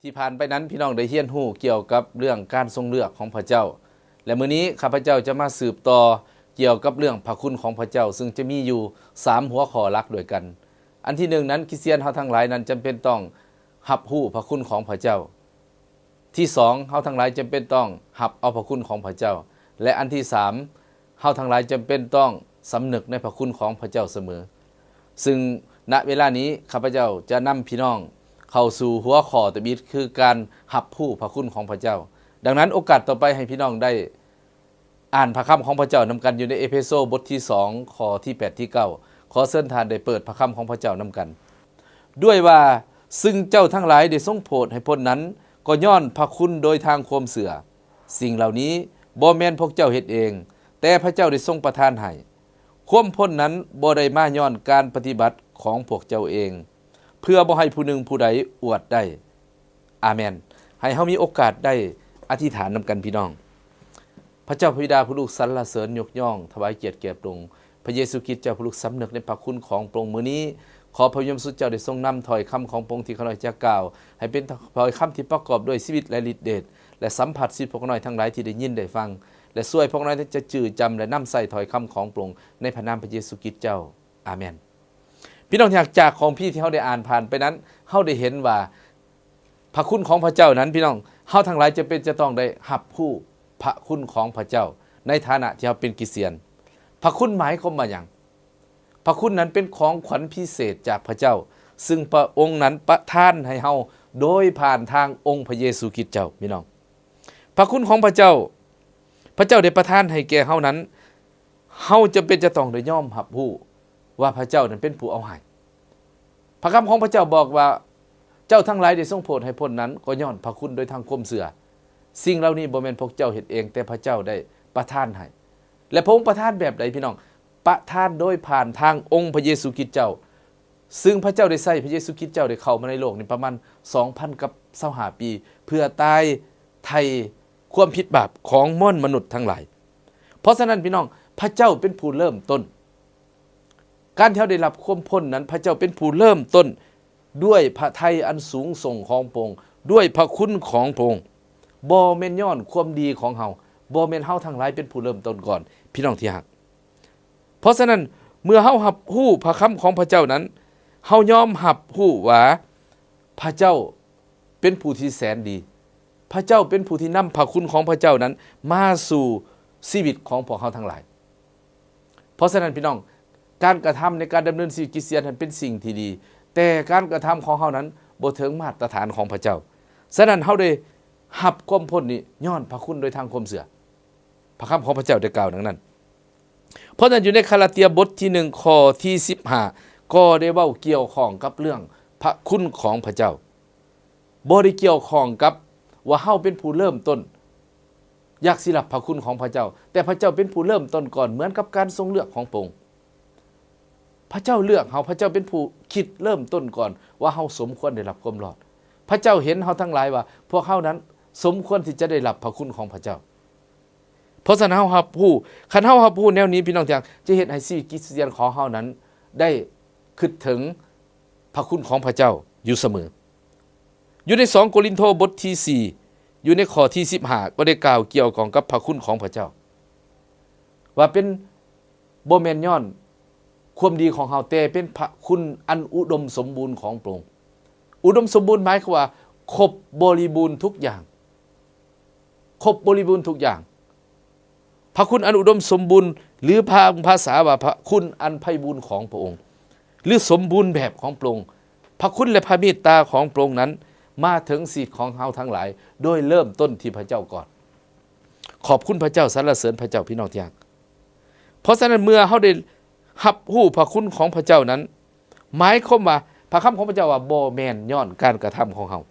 ທີ່ຜ່ານໄປນັ້ນ ພີ່ນ້ອງໄດ້ຮຽນຮູ້ກ່ຽວກັບເລື່ອງການຊົງເລືອກຂອງພະເຈົ້າ ແລະ ມື້ນີ້ຂ້າພະເຈົ້າຈະມາສືບຕໍ່ກ່ຽວກັບເລື່ອງພະຄຸນຂອງພະເຈົ້າ ຊຶ່ງຈະມີຢູ່ສາມຫົວຂໍ້ຫຼັກດ້ວຍກັນ. ອັນທີໜຶ່ງນັ້ນ, ຄຣິສຕຽນເຮົາທັງຫຼາຍນັ້ນຈຳເປັນຕ້ອງຮັບຮູ້ພະຄຸນຂອງພະເຈົ້າ. ທີສອງ, ເຮົາທັງຫຼາຍຈຳເປັນຕ້ອງຮັບເອົາພະຄຸນຂອງພະເຈົ້າ ແລະ ອັນທີສາມ, ເຮົາທັງຫຼາຍຈຳເປັນຕ້ອງສຳນຶກໃນພະຄຸນຂອງພະເຈົ້າສະເໝີ. ຊຶ່ງນະເວລານີ້ ຂ້າພະເຈົ້າຈະນຳພີ່ນ້ອງເຂົ້າສູ່ຫົວຂໍ້ທຳອິດ ຄືການຮັບຮູ້ພະຄຸນຂອງພະເຈົ້າ. ດັ່ງນັ້ນ, ໂອກາດຕໍ່ໄປໃຫ້ພີ່ນ້ອງໄດ້ ອ່ານພະຄຳຂອງພະເຈົ້ານຳກັນ ຢູ່ໃນເອເພໂຊບົດທີສອງ ຂໍ້ທີແປດ ທີເກົ້າ. ຂໍເຊີນທ່ານໄດ້ເປີດພະຄຳຂອງພະເຈົ້ານຳກັນ. ດ້ວຍວ່າ ຊຶ່ງເຈົ້າທັງຫຼາຍໄດ້ຊົງໂຜດໃຫ້ພົ້ນນັ້ນ ກໍຍ້ອນພະຄຸນໂດຍທາງຄວາມເຊື່ອ. ສິ່ງເຫຼົ່ານີ້ບໍ່ແມ່ນພວກເຈົ້າເຮັດເອງ, ແຕ່ພະເຈົ້າໄດ້ຊົງປະທານໃຫ້. ຄວາມພົ້ນນັ້ນບໍ່ໄດ້ມາຍ້ອນການປະຕິບັດຂອງພວກເຈົ້າເອງ, ເພື່ອບໍ່ໃຫ້ຜູ້ໜຶ່ງຜູ້ໃດອວດໄດ້. ອາແມນ. ໃຫ້ເຮົາມີໂອກາດໄດ້ອະທິຖານນຳກັນ ພີ່ນ້ອງ. ພະເຈົ້າພະບິດາຜູ້ລູກສັນລະເສີນຍົກຍ້ອງ ຖວາຍກຽດແກ່ພະອົງ. ພະເຢຊູຄຣິດເຈົ້າ ຜູ້ລູກສຳນຶກໃນພະຄຸນຂອງພະອົງ. ມື້ນີ້ ຂໍພະວິນຍານບໍລິສຸດເຈົ້າໄດ້ຊົງນຳຖ້ອຍຄຳຂອງພະອົງທີ່ຂ້ານ້ອຍຈະກ່າວ ໃຫ້ເປັນຖ້ອຍຄຳທີ່ປະກອບດ້ວຍຊີວິດ ແລະ ລິດເດດ ແລະ ສຳຜັດຊີວິດພວກຂ້ານ້ອຍທັງຫຼາຍທີ່ໄດ້ຍິນໄດ້ຟັງ ແລະ ຊ່ວຍພວກຂ້ານ້ອຍຈະຈື່ຈຳ ແລະ ນຳໃຊ້ຖ້ອຍຄຳຂອງພະອົງ ໃນພະນາມພະເຢຊູຄຣິດເຈົ້າ. ອາແມນ. ພີ່ນ້ອງທີ່ຮັກ, ຈາກຄຳພີທີ່ເຮົາໄດ້ອ່ານຜ່ານໄປນັ້ນ, ເຮົາໄດ້ເຫັນວ່າພະຄຸນຂອງພະເຈົ້ານັ້ນ, ພີ່ນ້ອງ, ເຮົາທັງຫຼາຍຈຳເປັນຈະຕ້ອງໄດ້ຮັບຮູ້ພະຄຸນຂອງພະເຈົ້າ ໃນຖານະທີ່ເຮົາເປັນຄຣິສຕຽນ. ພະຄຸນໝາຍຄວາມວ່າຫຍັງ? ພະຄຸນນັ້ນເປັນຂອງຂວັນພິເສດຈາກພະເຈົ້າ ຊຶ່ງພະອົງນັ້ນປະທານໃຫ້ເຮົາໂດຍຜ່ານທາງອົງພະເຢຊູຄຣິດເຈົ້າ, ພີ່ນ້ອງ. ພະຄຸນຂອງພະເຈົ້າ ພະເຈົ້າໄດ້ປະທານໃຫ້ແກ່ເຮົານັ້ນ, ເຮົາຈຳເປັນຈະຕ້ອງໄດ້ຍອມຮັບຮູ້ວ່າພະເຈົ້ານັ້ນເປັນຜູ້ເອົາໃຫ້. ພະຄຳຂອງພະເຈົ້າບອກວ່າ, ເຈົ້າທັງຫຼາຍໄດ້ຊົງໂຜດໃຫ້ພົ້ນນັ້ນ ກໍຍ້ອນພະຄຸນໂດຍທາງຄວາມເຊື່ອ. ສິ່ງເຫຼົ່ານີ້ບໍ່ແມ່ນພວກເຈົ້າເຮັດເອງ, ແຕ່ພະເຈົ້າໄດ້ປະທານໃຫ້. ແລະ ພະອົງປະທານແບບໃດ, ພີ່ນ້ອງ? ປະທານໂດຍຜ່ານທາງອົງພະເຢຊູຄຣິດເຈົ້າ, ຊຶ່ງພະເຈົ້າໄດ້ໃຊ້ພະເຢຊູຄຣິດເຈົ້າໄດ້ເຂົ້າມາໃນໂລກນີ້ປະມານສອງພັນກັບຊາວຫ້າປີ ເພື່ອຕາຍໄຖ່ຄວາມຜິດບາບຂອງມວນມະນຸດທັງຫຼາຍ. ເພາະສະນັ້ນ ພີ່ນ້ອງ, ພະເຈົ້າເປັນຜູ້ເລີ່ມຕົ້ນ. ການທີ່ເຮົາໄດ້ຮັບຄວາມພົ້ນນັ້ນ, ພະເຈົ້າເປັນຜູ້ເລີ່ມຕົ້ນດ້ວຍພະໄທອັນສູງສົ່ງຂອງພະອົງ, ດ້ວຍພະຄຸນຂອງພະອົງ. ບໍ່ແມ່ນຍ້ອນຄວາມດີຂອງເຮົາ, ບໍ່ແມ່ນເຮົາທັງຫຼາຍເປັນຜູ້ເລີ່ມຕົ້ນກ່ອນ, ພີ່ນ້ອງທີ່ຮັກ. ເພາະສະນັ້ນ, ເມື່ອເຮົາຮັບຮູ້ພະຄຳຂອງພະເຈົ້ານັ້ນ, ເຮົາຍອມຮັບຮູ້ວ່າພະເຈົ້າເປັນຜູ້ທີ່ແສນດີ. ພະເຈົ້າເປັນຜູ້ທີ່ນຳພະຄຸນຂອງພະເຈົ້ານັ້ນມາສູ່ຊີວິດຂອງພວກເຮົາທັງຫຼາຍ. ເພາະສະນັ້ນ ພີ່ນ້ອງ, ການກະທຳໃນການດຳເນີນຊີວິດຄຣິສຕຽນນັ້ນເປັນສິ່ງທີ່ດີ, ແຕ່ການກະທຳຂອງເຮົານັ້ນບໍ່ເຖິງມາດຕະຖານຂອງພະເຈົ້າ. ສະນັ້ນ ເຮົາໄດ້ຮັບຄວາມພົ້ນນີ້ຍ້ອນພະຄຸນໂດຍທາງຄວາມເຊື່ອ. ພະຄຳຂອງພະເຈົ້າໄດ້ກ່າວດັ່ງນັ້ນ. ເພາະສະນັ້ນ ຢູ່ໃນກາລາເຕຍບົດທີໜຶ່ງ ຂໍ້ທີສິບຫ້າ ກໍໄດ້ເວົ້າກ່ຽວຂ້ອງກັບເລື່ອງພະຄຸນຂອງພະເຈົ້າ. ບໍ່ໄດ້ກ່ຽວຂ້ອງກັບວ່າເຮົາເປັນຜູ້ເລີ່ມຕົ້ນຢາກຊິຮັບພະຄຸນຂອງພະເຈົ້າ, ແຕ່ພະເຈົ້າເປັນຜູ້ເລີ່ມຕົ້ນກ່ອນ, ເໝືອນກັບການຊົງເລືອກຂອງພະອົງ. ພະເຈົ້າເລືອກເຮົາ, ພະເຈົ້າເປັນຜູ້ຄິດເລີ່ມຕົ້ນກ່ອນວ່າເຮົາສົມຄວນໄດ້ຮັບຄວາມລອດ. ພະເຈົ້າເຫັນເຮົາທັງຫຼາຍວ່າພວກເຮົານັ້ນສົມຄວນທີ່ຈະໄດ້ຮັບພະຄຸນຂອງພະເຈົ້າ. ເພາະສະນັ້ນເຮົາຮັບຮູ້, ຄັນເຮົາຮັບຮູ້ແນວນີ້ ພີ່ນ້ອງທີ່ຮັກ, ຈະເຮັດໃຫ້ຊີວິດຄຣິສຕຽນຂອງເຮົານັ້ນໄດ້ຄິດເຖິງພະຄຸນຂອງພະເຈົ້າຢູ່ສະເໝີ. ຢູ່ໃນສອງໂກລິນໂທບົດທີສີ່ ຢູ່ໃນຂໍ້ທີສິບຫ້າ ກໍໄດ້ກ່າວກ່ຽວຂ້ອງກັບພະຄຸນຂອງພະເຈົ້າ ວ່າເປັນ ບໍ່ແມ່ນຍ້ອນຄວາມດີຂອງເຮົາ, ແຕ່ເປັນພະຄຸນອັນອຸດົມສົມບູນຂອງພະອົງ. ອຸດົມສົມບູນໝາຍຄວາມວ່າຄົບບໍລິບູນທຸກຢ່າງ, ຄົບບໍລິບູນທຸກຢ່າງ. ພະຄຸນອັນອຸດົມສົມບູນ ຫຼື ພາ ພາສາວ່າພະຄຸນອັນໄພບູນຂອງພະອົງ ຫຼື ສົມບູນແບບຂອງພະອົງ. ພະຄຸນ ແລະ ພະເມດຕາຂອງພະອົງນັ້ນ ມາເຖິງຊີວິດຂອງເຮົາທັງຫຼາຍ ໂດຍເລີ່ມຕົ້ນທີ່ພະເຈົ້າກ່ອນ. ຂອບຄຸນພະເຈົ້າ, ສັນລະເສີນພະເຈົ້າ, ພີ່ນ້ອງທີ່ຮັກ. ເພາະສະນັ້ນ ເມື່ອເຮົາໄດ້ຮັບຮູ້ພະຄຸນຂອງພະເຈົ້ານັ້ນ, ໝາຍຄວາມວ່າ ພະຄຳຂອງພະເຈົ້າວ່າ ບໍ່ແມ່ນຍ້ອນການກະທຳຂອງເຮົາ.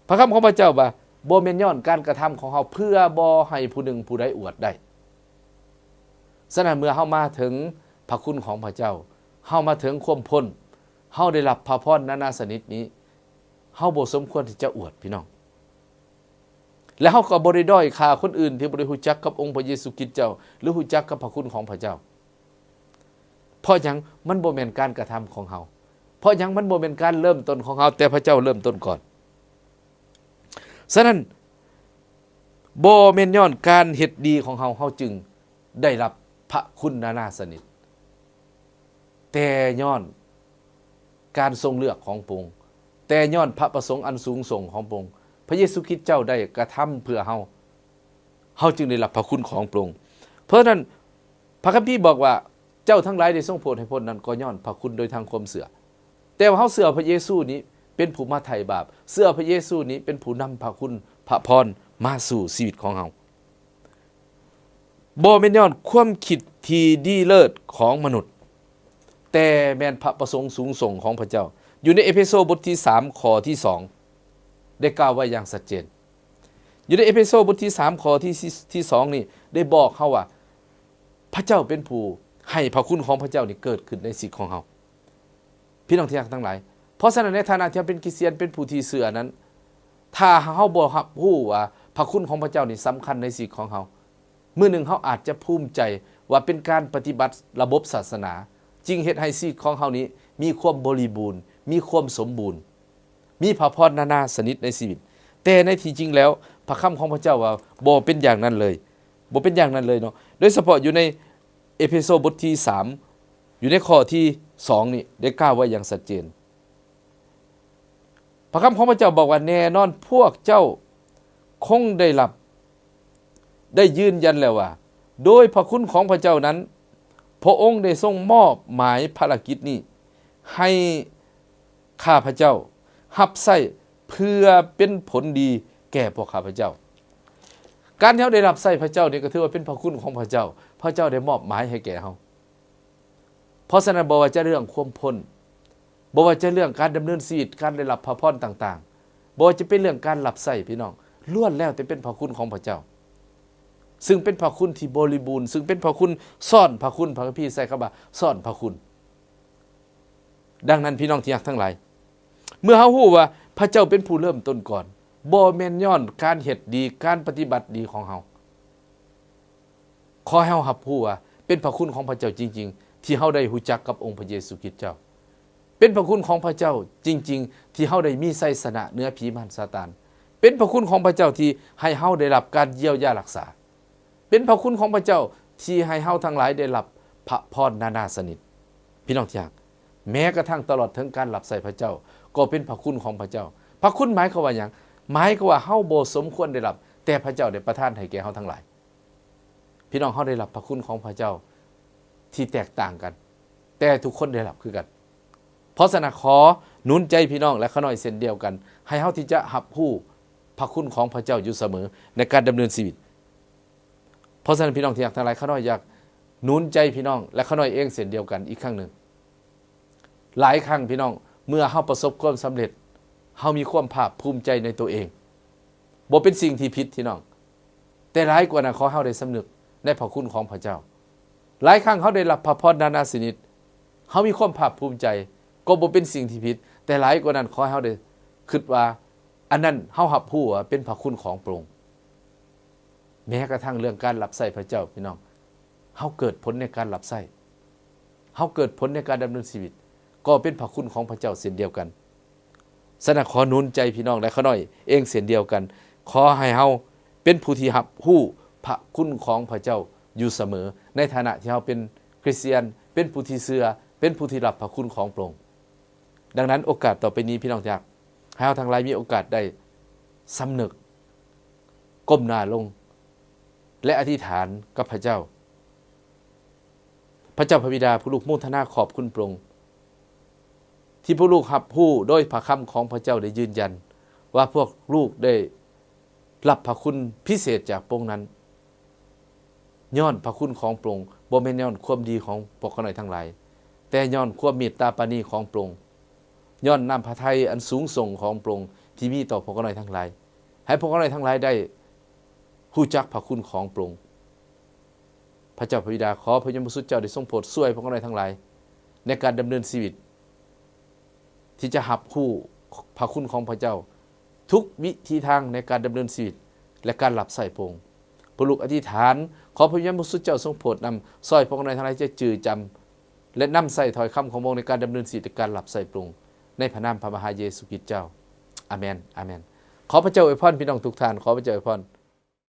ພະຄຳຂອງພະເຈົ້າວ່າ ບໍ່ແມ່ນຍ້ອນການກະທຳຂອງເຮົາ ເພື່ອບໍ່ໃຫ້ຜູ້ໜຶ່ງຜູ້ໃດອວດໄດ້. ສະນັ້ນ ເມື່ອເຮົາມາເຖິງພະຄຸນຂອງພະເຈົ້າ, ເຮົາມາເຖິງຄວາມພົ້ນ, ເຮົາໄດ້ຮັບພະພອນນານາຊະນິດນີ້, ເຮົາບໍ່ສົມຄວນທີ່ຈະອວດ, ພີ່ນ້ອງ. ແລະ ເຮົາກໍບໍ່ໄດ້ດ້ອຍຄ່າຄົນອື່ນທີ່ບໍ່ໄດ້ຮູ້ຈັກກັບອົງພະເຢຊູຄຣິດເຈົ້າ ຫຼື ຮູ້ຈັກກັບພະຄຸນຂອງພະເຈົ້າ. ເພາະຫຍັງ? ມັນບໍ່ແມ່ນການກະທຳຂອງເຮົາ. ເພາະຫຍັງ? ມັນບໍ່ແມ່ນການເລີ່ມຕົ້ນຂອງເຮົາ, ແຕ່ພະເຈົ້າເລີ່ມຕົ້ນກ່ອນ. ສະນັ້ນ, ບໍ່ແມ່ນຍ້ອນການເຮັດດີຂອງເຮົາ, ເຮົາຈຶ່ງໄດ້ຮັບພະຄຸນນານາຊະນິດ, ແຕ່ຍ້ອນການຊົງເລືອກຂອງພະອົງ, ແຕ່ຍ້ອນພະປະສົງອັນສູງສົ່ງຂອງພະອົງ, ພະເຢຊູຄຣິດເຈົ້າໄດ້ກະທຳເພື່ອເຮົາ, ເຮົາຈຶ່ງໄດ້ຮັບພະຄຸນຂອງພະອົງ. ເພາະສະນັ້ນ, ພະຄຳພີບອກວ່າ, ເຈົ້າທັງຫຼາຍໄດ້ຊົງໂຜດໃຫ້ພົ້ນນັ້ນ ກໍຍ້ອນພະຄຸນໂດຍທາງຄວາມເຊື່ອ. ແຕ່ວ່າເຮົາເຊື່ອພະເຢຊູນີ້ເປັນຜູ້ມາໄຖ່ບາບ, ເຊື່ອພະເຢຊູນີ້ເປັນຜູ້ນຳພະຄຸນພະພອນມາສູ່ຊີວິດຂອງເຮົາ. ບໍ່ແມ່ນຍ້ອນຄວາມຄິດທີ່ດີເລີດຂອງມະນຸດ, ແຕ່ແມ່ນພະປະສົງສູງສົ່ງຂອງພະເຈົ້າ. ຢູ່ໃນເອເຟໂຊບົດທີສາມ ຂໍ້ທີສອງ ໄດ້ກ່າວໄວ້ຢ່າງຊັດເຈນ. ຢູ່ໃນເອເຟໂຊບົດທີສາມ ຂໍ້ທີ ທີສອງນີ້ ໄດ້ບອກເຮົາວ່າ ພະເຈົ້າເປັນຜູ້ໃຫ້ພະຄຸນຂອງພະເຈົ້ານີ້ເກີດຂຶ້ນໃນຊີວິດຂອງເຮົາ. ພີ່ນ້ອງທີ່ຮັກທັງຫຼາຍ, ເພາະສະນັ້ນໃນຖານະທີ່ເຮົາເປັນຄຣິສຕຽນ, ເປັນຜູ້ທີ່ເຊື່ອນັ້ນ, ຖ້າເຮົາບໍ່ຮັບຮູ້ວ່າພະຄຸນຂອງພະເຈົ້ານີ້ສຳຄັນໃນຊີວິດຂອງເຮົາ, ມື້ໜຶ່ງເຮົາອາດຈະພູມໃຈວ່າເປັນການປະຕິບັດລະບົບສາສະໜາ, ຈຶ່ງເຮັດໃຫ້ຊີວິດຂອງເຮົານີ້ມີຄວາມບໍລິບູນ, ມີຄວາມສົມບູນ, ມີພະພອນນານາຊະນິດໃນຊີວິດ. ແຕ່ໃນທີ່ຈິງແລ້ວ, ພະຄຳຂອງພະເຈົ້າວ່າບໍ່ເປັນຢ່າງນັ້ນເລີຍ, ບໍ່ເປັນຢ່າງນັ້ນເລີຍເນາະ. ໂດຍສະເພາະຢູ່ໃນເອເຟໂຊບົດທີສາມ ຢູ່ໃນຂໍ້ທີສອງນີ້ ໄດ້ກ່າວໄວ້ຢ່າງຊັດເຈນ. ພະຄຳຂອງພະເຈົ້າບອກວ່າ, ແນ່ນອນພວກເຈົ້າຄົງໄດ້ຮັບ, ໄດ້ຢືນຢັນແລ້ວວ່າ ໂດຍພະຄຸນຂອງພະເຈົ້ານັ້ນ, ພະອົງໄດ້ຊົງມອບໝາຍພາລະກິດນີ້ໃຫ້ຂ້າພະເຈົ້າຮັບໃຊ້ ເພື່ອເປັນຜົນດີແກ່ພວກຂ້າພະເຈົ້າ. ການທີ່ເຮົາໄດ້ຮັບໃຊ້ພະເຈົ້ານີ້ ກໍຖືວ່າເປັນພະຄຸນຂອງພະເຈົ້າ, ພະເຈົ້າໄດ້ມອບໝາຍໃຫ້ແກ່ເຮົາ. ເພາະສະນັ້ນ, ບໍ່ວ່າຈະເລື່ອງຄວາມພົ້ນ, ບໍ່ວ່າຈະເລື່ອງການດຳເນີນຊີວິດ, ການໄດ້ຮັບພະພອນຕ່າງໆ, ບໍ່ວ່າຈະເປັນເລື່ອງການຮັບໃຊ້, ພີ່ນ້ອງ, ລ້ວນແລ້ວແຕ່ເປັນພະຄຸນຂອງພະເຈົ້າ, ຊຶ່ງເປັນພະຄຸນທີ່ບໍລິບູນ, ຊຶ່ງເປັນພະຄຸນຊ້ອນພະຄຸນ, ພະຄຳພີໃຊ້ຄຳວ່າຊ້ອນພະຄຸນ. ດັ່ງນັ້ນ, ພີ່ນ້ອງທີ່ຮັກທັງຫຼາຍ, ເມື່ອເຮົາຮູ້ວ່າພະເຈົ້າເປັນຜູ້ເລີ່ມຕົ້ນກ່ອນ, ບໍ່ແມ່ນຍ້ອນການເຮັດດີ, ການປະຕິບັດດີຂອງເຮົາ, ຂໍໃຫ້ເຮົາຮັບຮູ້ວ່າເປັນພະຄຸນຂອງພະເຈົ້າຈິງໆ ທີ່ເຮົາໄດ້ຮູ້ຈັກກັບອົງພະເຢຊູຄຣິດເຈົ້າ. ເປັນພະຄຸນຂອງພະເຈົ້າຈິງໆ ທີ່ເຮົາໄດ້ມີໄຊຊະນະເໜືອຜີມານຊາຕານ. ເປັນພະຄຸນຂອງພະເຈົ້າທີ່ໃຫ້ເຮົາໄດ້ຮັບການຢຽວຢາຮັກສາ. ເປັນພະຄຸນຂອງພະເຈົ້າທີ່ໃຫ້ເຮົາທັງຫຼາຍໄດ້ຮັບພະພອນນານາຊະນິດ. ພີ່ນ້ອງທີ່ຮັກ, ແມ້ກະທັ່ງຕະຫຼອດເຖິງການຮັບໃຊ້ພະເຈົ້າ ກໍເປັນພະຄຸນຂອງພະເຈົ້າ. ພະຄຸນໝາຍຄວາມວ່າຫຍັງ? ໝາຍຄວາມວ່າເຮົາບໍ່ສົມຄວນໄດ້ຮັບ, ແຕ່ພະເຈົ້າໄດ້ປະທານໃຫ້ແກ່ເຮົາທັງຫຼາຍ. ພີ່ນ້ອງ, ເຮົາໄດ້ຮັບພະຄຸນຂອງພະເຈົ້າທີ່ແຕກຕ່າງກັນ, ແຕ່ທຸກຄົນໄດ້ຮັບຄືກັນ. ເພາະສະນັ້ນ, ຂໍໜູນໃຈພີ່ນ້ອງ ແລະ ຂ້ານ້ອຍເຊັ່ນດຽວກັນ, ໃຫ້ເຮົາທີ່ຈະຮັບຮູ້ພະຄຸນຂອງພະເຈົ້າຢູ່ສະເໝີໃນການດຳເນີນຊີວິດ. ເພາະສະນັ້ນ, ພີ່ນ້ອງທີ່ຮັກທັງຫຼາຍ, ຂ້ານ້ອຍຢາກໜູນໃຈພີ່ນ້ອງ ແລະ ຂ້ານ້ອຍເອງເຊັ່ນດຽວກັນອີກຄັ້ງໜຶ່ງ. ຫຼາຍຄັ້ງ, ພີ່ນ້ອງ, ເມື່ອເຮົາປະສົບຄວາມສຳເລັດ, ເຮົາມີຄວາມພາກພູມໃຈໃນຕົວເອງ. ບໍ່ເປັນສິ່ງທີ່ຜິດ, ພີ່ນ້ອງ, ແຕ່ຫຼາຍກວ່ານັ້ນ, ຂໍເຮົາໄດ້ສຳນຶກໃນພະຄຸນຂອງພະເຈົ້າ. ຫຼາຍຄັ້ງເຮົາໄດ້ຮັບພະພອນນານາຊະນິດ, ເຮົາມີຄວາມພາກພູມໃຈ, ກໍບໍ່ເປັນສິ່ງທີ່ຜິດ, ແຕ່ຫຼາຍກວ່ານັ້ນ, ຂໍໃຫ້ເຮົາໄດ້ຄິດວ່າ ອັນນັ້ນເຮົາຮັບຮູ້ວ່າເປັນພະຄຸນຂອງພະອົງ. ແມ້ກະທັ່ງເລື່ອງການຮັບໃຊ້ພະເຈົ້າ, ພີ່ນ້ອງ, ເຮົາເກີດຜົນໃນການຮັບໃຊ້, ເຮົາເກີດຜົນໃນການດຳເນີນຊີວິດ, ກໍເປັນພະຄຸນຂອງພະເຈົ້າເຊັ່ນດຽວກັນ. ສະນັ້ນ, ຂໍໜູນໃຈພີ່ນ້ອງ ແລະ ຂ້ານ້ອຍເອງເຊັ່ນດຽວກັນ. ຂໍໃຫ້ເຮົາເປັນຜູ້ທີ່ຮັບຮູ້ພະຄຸນຂອງພະເຈົ້າຢູ່ສະເໝີ, ໃນຖານະທີ່ເຮົາເປັນຄຣິສຕຽນ, ເປັນຜູ້ທີ່ເຊື່ອ, ເປັນຜູ້ທີ່ຮັບພະຄຸນຂອງພະອົງ. ດັ່ງນັ້ນ, ໂອກາດຕໍ່ໄປນີ້, ພີ່ນ້ອງທີ່ຮັກ, ໃຫ້ເຮົາທັງຫຼາຍມີໂອກາດໄດ້ສຳນຶກ, ກົ້ມໜ້າລົງ ແລະ ອະທິຖານກັບພະເຈົ້າ. ພະເຈົ້າພະບິດາ, ພວກລູກໂມທະນາຂອບຄຸນພະອົງ ທີ່ພວກລູກຮັບຮູ້ໂດຍພະຄຳຂອງພະເຈົ້າໄດ້ຢືນຢັນວ່າ ພວກລູກໄດ້ຮັບພະຄຸນພິເສດຈາກພະອົງນັ້ນ. ຍ້ອນພະຄຸນຂອງພະອົງ, ບໍ່ແມ່ນຍ້ອນຄວາມດີຂອງພວກຂ້ານ້ອຍທັງຫຼາຍ, ແຕ່ຍ້ອນຄວາມເມດຕາປານີຂອງພະອົງ, ຍ້ອນນ້ຳພະໄທອັນສູງສົ່ງຂອງພະອົງທີ່ມີຕໍ່ພວກຂ້ານ້ອຍທັງຫຼາຍ, ໃຫ້ພວກຂ້ານ້ອຍທັງຫຼາຍໄດ້ຮູ້ຈັກພະຄຸນຂອງພະອົງ. ພະເຈົ້າພະບິດາ, ຂໍພະວິນຍານບໍລິສຸດເຈົ້າໄດ້ຊົງໂປດຊ່ວຍພວກຂ້ານ້ອຍທັງຫຼາຍ ໃນການດຳເນີນຊີວິດ ທີ່ຈະຮັບຮູ້ພະຄຸນຂອງພະເຈົ້າ ທຸກວິທີທາງໃນການດຳເນີນຊີວິດ ແລະ ການຮັບໃຊ້ພະອົງ. ພວກລູກອະທິຖານ, ຂໍພະວິນຍານບໍລິສຸດເຈົ້າຊົງໂປດນຳ, ຊ່ອຍພວກຂ້ານ້ອຍທັງຫຼາຍຈະຈື່ຈຳ ແລະ ນຳໃຊ້ຖ້ອຍຄຳຂອງພະອົງໃນການດຳເນີນຊີວິດ ແລະ ການຮັບໃຊ້ພະອົງ ໃນພະນາມພະມະຫາເຢຊູຄຣິດເຈົ້າ. ອາເມນ, ອາເມນ. ຂໍພະເຈົ້າອວຍພອນພີ່ນ້ອງທຸກທ່ານ, ຂໍພະເຈົ້າອວຍພອນ